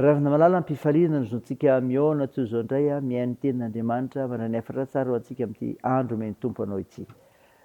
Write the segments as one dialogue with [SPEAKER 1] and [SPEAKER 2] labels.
[SPEAKER 1] Ravina malala am-pifaliana no zontsika mihaona toy izao indray mihaino ny tenin'Andriamanitra mandray ny hafatra tsara ho antsika amin'ity andro omen'ny Tompo anao ity.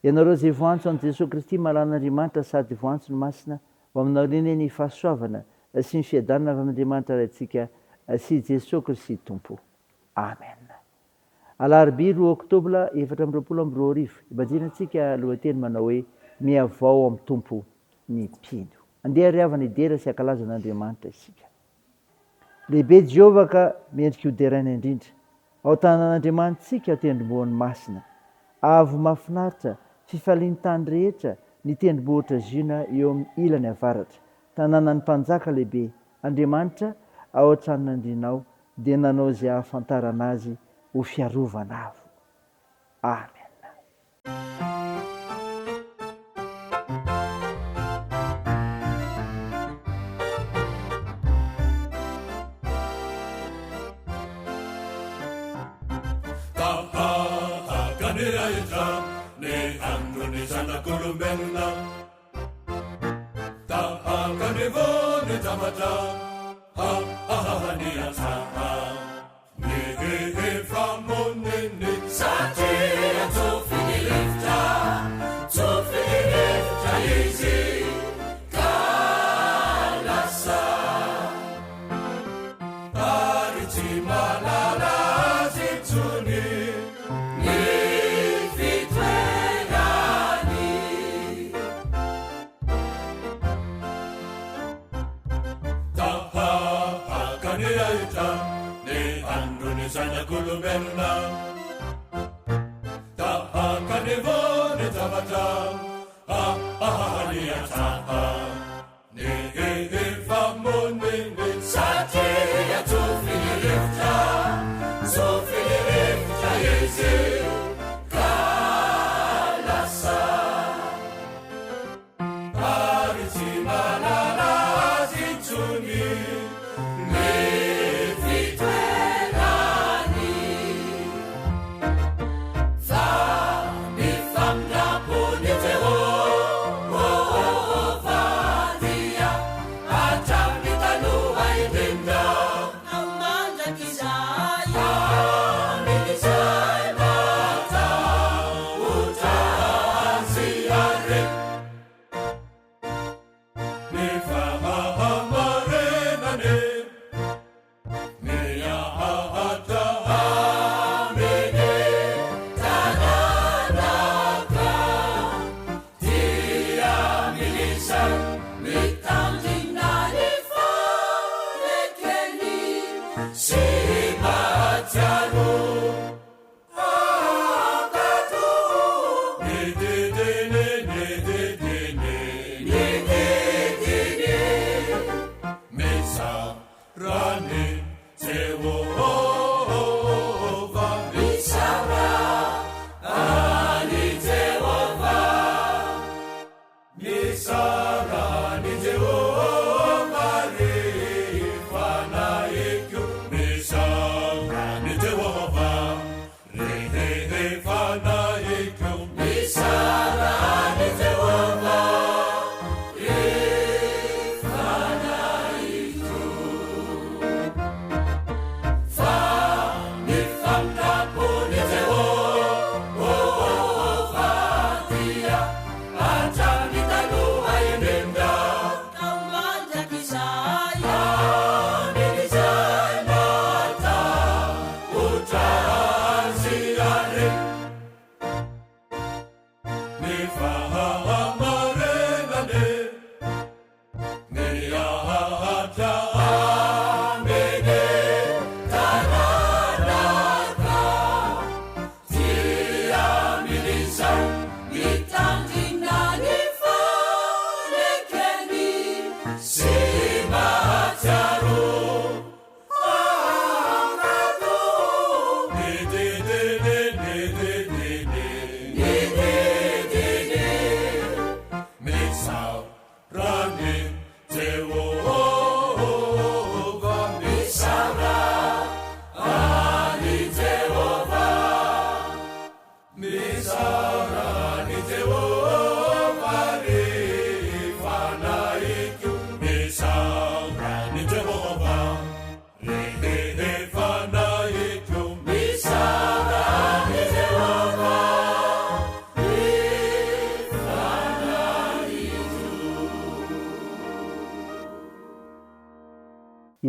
[SPEAKER 1] Ianareo izay voantso an'i Jesoa Kristy malalan'Andriamanitra sady voantso ny Masina, ho aminareo anie ny fahasoavana sy ny fiadanana avy amin'Andriamanitra Raintsika sy Jesoa Kristy Tompo. Amen. Alarobia 2 Oktobra 2024, Ibajinantsika lohateny manao hoe Mihavao amin'ny Tompo ny mpino. Andeha ry havana hidera sy hankalaza an'Andriamanitra isika. Lehibe Jehovah ka mendrika ho deraina indrindra. Ao an-tanàn'Andriamanitsika, ao tendrombohiny masina. Avo mahafinaritra, fifalian'ny tany rehetra, ny tendrombohitra Ziona eo amin'ny ilany avaratra. Tanànan'ny Mpanjaka lehibe, Andriamanitra, ao an-tranon'Andrianao, dia nanao izay hahafantarana azy ho fiarovana avo. Amen.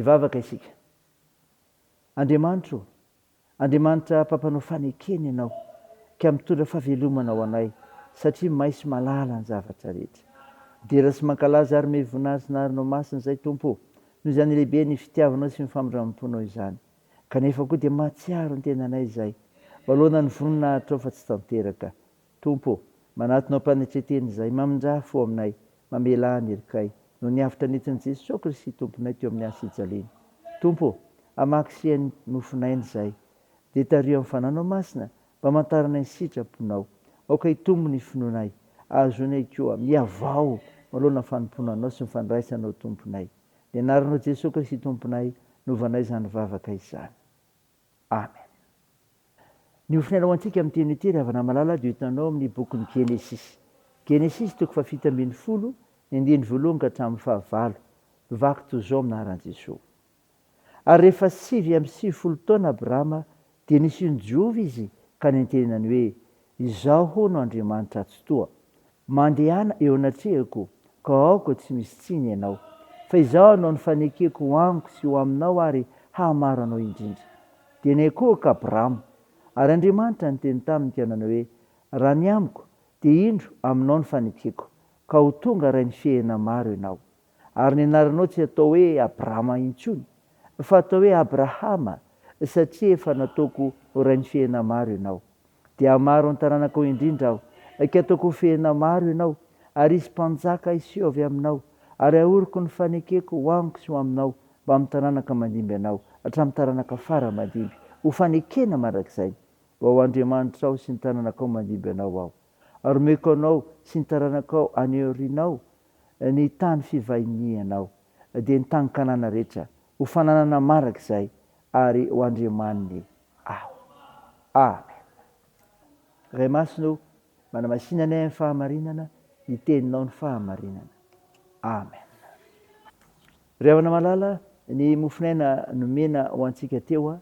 [SPEAKER 1] Hivavaka isika. Andriamanitra o, Andriamanitra mpampanao fanekena Ianao, ka mitondra fahavelomana ho anay, satria may sy malala ny zavatra rehetra. Dera sy mankalaza ary mey voninahitra ny anaranao masina izay, Tompo o, noho izany lehibe ny fitiavanao sy ny famindramponao izany. Kanefa koa dia mahatsiaro ny tenanay izay, manoloana ny voninahitrao fa tsy tanteraka. Tompo ô, manatona am-panetren-tena izahay, mamindrà fo aminay, mamelà ny helokay, noho ny avotra nentin'i Jesoa Kristy Tomponay teo amin'ny hazo fijaliana. Tompo ô, hamaky sy haino nofonaina izahay, dia tariho amin'ny Fananao Masina, mba hamantaranay ny sitraponao. Aoka hitombo ny finoanay, ahazoanay koa mihavao manoloana ny fanompoana Anao sy ny fandraisanao Tomponay. Ny anaranao Jesoa Kristy Tomponay no ovanay izany vavaka izany. Amen. Ny hofonaina ho antsika amin'ny teny ity ry havana malala dia hitanao amin'ny bokin'ny Genesisy. Genesisy toko fahafito 17, ny andininy voalohany ka hatramin'ny fahavalo. Vaky toy izao amin'ny anaran'i Jesoa. Ary rehefa 99 taona Abrahama dia nisian'i Jehovah izy ka nentenany hoe, Izaho hono Andriamanitra Tsitoha. Mandehana eo anatrehako, ka aoka tsy misy tsiny ianao. Fa Izaho hanao ny fanekeko ho amiko sy ho aminao ary hahamaro anao indrindra. Dia niankohoka Abrama. Ary Andriamanitra niteny taminy ka nanao hoe, Raha ny amiko, dia indro aminao ny fanekeko, ka ho tonga rain'ny fihena maro ianao. Ary ny anaranao tsy hatao hoe Abrama intsony, fa hatao hoe Abrahama, satria efa nataoko ho rain'ny fihena maro ianao. Dia hamaro ny taranakao indrindra Aho, ka hataoko ho fihena maro ianao, ary hisy mpanjaka hiseho avy aminao, ary hahoriko ny fanekeko ho amiko sy ho aminao mbamin'ny taranaka mandimby anao, hatramin'ny taranaka fara mandimby, ho fanekena mandrakizay. Mba ho Andriamanitrao sy ny taranakao mandimby anao Aho. Ary homeko anao sy ny taranakao any aorianao ny tany fivahinianao, dia ny tany Kanana rehetra, ho fananana mandrakizay, ary ho Andriamaniny Aho. Amen. Ray Masina o, manamasina anay amin'ny fahamarinana, ny Teninao ny fahamarinana. Amen. Ry havana malala, ny mofon'aina nomena ho antsika teo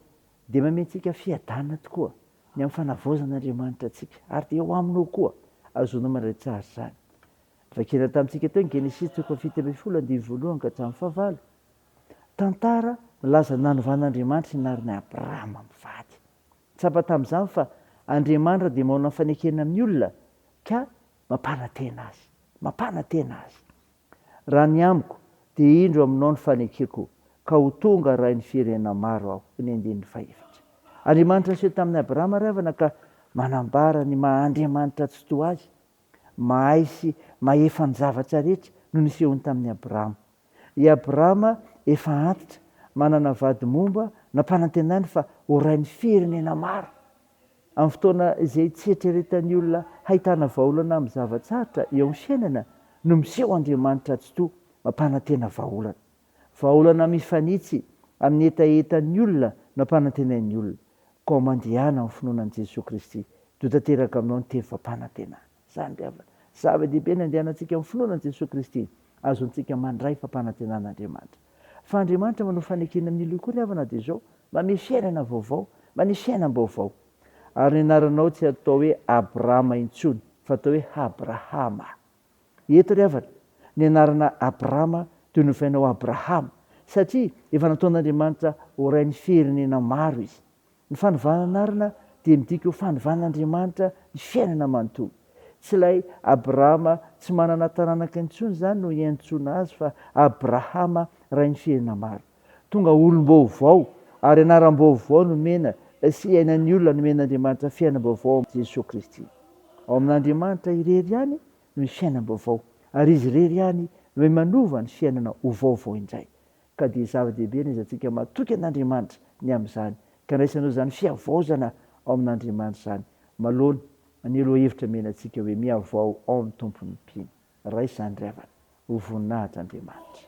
[SPEAKER 1] dia manome antsika fiadanana tokoa ny amin'ny fanavaozan'Andriamanitra antsika, ary dia eo aminy ao koa ahazoanao mandray tsara izany. Vakina tamintsika teo ny Genesisy toko faha-17 andininy voalohany ka hatramin'ny fahavalo. Tantara milaza ny nanovan'Andriamanitra ny anaran'i Abrahama mivady. Tsapa tamin'izany fa Andriamanitra dia maona fanekena amin'ny olona ka mampanantena azy. Mampanantena azy. Raha ny amiko, dia indro aminao ny fanekeko, ka ho tonga rain'ny firenena maro aho. Ny andininy fahefatra. Andriamanitra niseho tamin'i Abrahama ry havana ka manambara ny maha Andriamanitra Tsitoha azy. Mahay sy mahefa ny zavatra rehetra no nisehoany tamin'i Abrahama. I Abrahama efa antitra, manana vady momba, nampanantenainy fa ho rain'ny firenena maro. Amin'ny fotoana izay tsy eritreretan'ny olona hahitana vahaolana amin'ny zava-tsarotra eo amin'ny fiainana no miseho Andriamanitra Tsitoha mampanantena vahaolana. Vahaolana mifanitsy amin'ny hetahetan'ny olona no ampanantenain'ny olona. Koa mandehana amin'ny finoana an'i Jesoa Kristy, dia ho tanteraka aminao ny teny fampanantenana. Izany ry havana. Zava-dehibe ny andehanantsika amin'ny finoana an'i Jesoa Kristy, ahazoantsika mandray fampanantenan'Andriamanitra. Fa Andriamanitra manao fanekena amin'ny olona koa ry havana dia izao, manome fiainana vaovao, maneho fiainam-baovao. Ary ny anaranao tsy atao hoe Abrama intsony, fa atao hoe Abrahama. Eto ry havana, ny anarana Abrama dia novaina ho Abrahama, satria efa nataon'Andriamanitra ho rain'ny firenena maro izy. Ny fanovana anarana dia midika ho fanovan'Andriamanitra ny fiainana manontolo. Tsy ilay Abrahama tsy manana taranaka intsony izany no iantsoana azy fa Abrahama rain'ny firenena maro. Tonga olom-baovao ary anaram-baovao nomena sy iainan'ny olona nomen'Andriamanitra fiainam-baovao ao amin'i Jesoa Kristy. Ao amin'Andriamanitra irery ihany no misy fiainam-baovao ary Izy irery ihany no mahay manova ny fiainana ho vaovao indray. Ka dia zava-dehibe ny aizantsika matoky an'Andriamanitra ny amin'izany, ka andraisanao izany fihavaozana ao amin'Andriamanitra izany, maloana ny lohahevitra omena antsika hoe mihavao ao amin'ny Tompo ny mpino. Raiso izany ry havana, ho voninahitra Andriamanitra.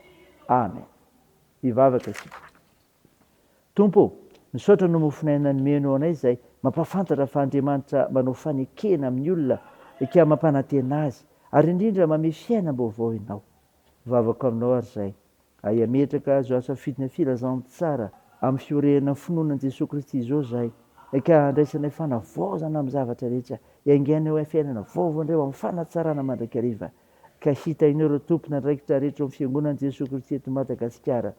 [SPEAKER 1] Amen. Hivavaka isika. Tompo ô, misaotra noho mofon'aina nomenao anay izay mampahafantatra fa Andriamanitra manao fanekena amin'ny olona ka mampanantena azy, ary indrindra mamehy fiainam-baovao Ianao. Vavako aminao ary izay Hay hametraka azo asa fidina filazantsara amin'ny fiorehana finoana an'i Jesoa Kristy izao izahay, ka handraisanay fanavaozana amin'ny zavatra rehetra, hiainganay ho amin'ny fiainana vaovao indray ho amin'ny fanatsarana mandrakariva, ka hitahinao ireo tompon'andraikitra rehetra ao amin'ny Fiangonan'i Jesoa Kristy eto Madagasikara.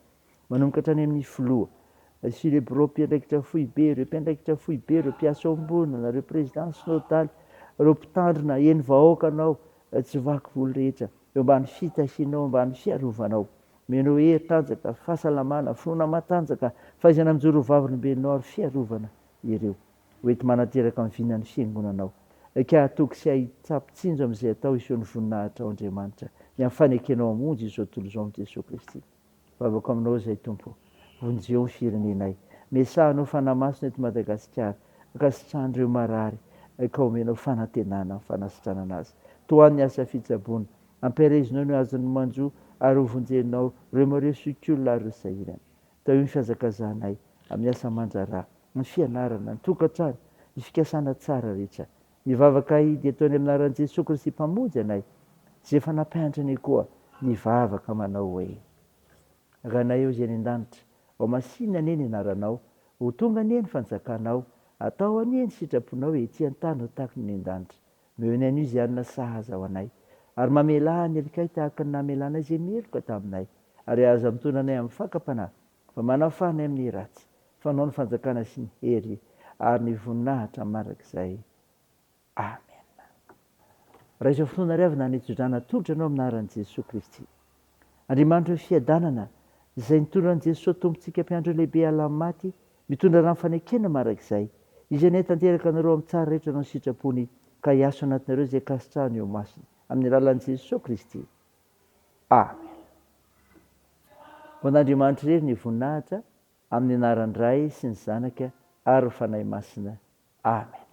[SPEAKER 1] Manomboka hatrany amin'ny filoha, sy ireo birao mpiandraikitra foibe, ireo mpiandraikitra foibe, ireo mpiasa ao ambonina, ireo président synodaly, ireo mpitandrina, eny vahoakanao, tsy vaky volo rehetra, eo ambany fitahianao, ambany fiarovanao. Omenao hery, tanjaka, fahasalamana, finoana matanjaka, fahaizana mijoro ho vavolombelonao ary fiarovana ireo. Ho enti-manateraka ny vinan'ny fiangonanao. Ka hatoky sy hahitsapitsinjo amin'izay atao hiseho ny voninahitrao Andriamanitra, ny amin'ny fanekenao hamonjy izao tontolo izao amin'i Jesoa Kristy. Vavako aminao izay Tompo, vonjeo ny firenenay. Mesahanao Fanahy Masina eto Madagasikara, ankasitrahano ireo marary, ka omenao fanantenana amin'ny fanasitranana azy. Tohano ny asa fitsaboana, ampiarezinao ny azon'ny manjo ary ho vonjenao ireo marefo sy olona ary ireo sahirana. Tahio ny fihazakazahanay amin'ny asa aman-draharaha, ny fianarana, ny tokantrano, ny fikasana tsara rehetra. Ny vavakay dia ataony amin'ny anaran'i Jesoa Kristy Mpamonjy anay, izay efa nampianatra anay koa ny vavaka manao hoe, Ranay eo izay any an-danitra, ho masinina anie ny anaranao, ho tonga anie ny fanjakanao, atao anie ny sitraponao ety an-tany ho tahaka ny any an-danitra. Omeo ny anio izay hanina sahaza ho anay, ary mamelà ny helikay tahaka ny namelanay izay meloka taminay, ary aza mitondra anay amin'ny fakam-panahy, fa manafaha anay amin'ny ratsy. Fanao ny fanjakana sy ny hery ary ny voninahitra mandrakizay. Amena. Raiso finoana ry havana ny tsodrano atolotra anao amin'ny anaran'i Jesoa Kristy. Andriamanitra fiadanana, izay nitondra an'i Jesoa Tompontsika Mpiandry lehibe halan'ny maty, mitondra rano fanekena mandrakizay. Izy anie tanteraka anareo amin'ny tsara rehetra hanao ny sitrapony ka hiasa ao anatinareo izay ankasitrahany eo imasony. Amin'ny alalan'i Jesoa Kristy. Amena. Ho an'Andriamanitra irery ny voninahitra, Amin'ny anaran'ny Ray sy ny Zanaka ary ny Fanahy Masina. Amen.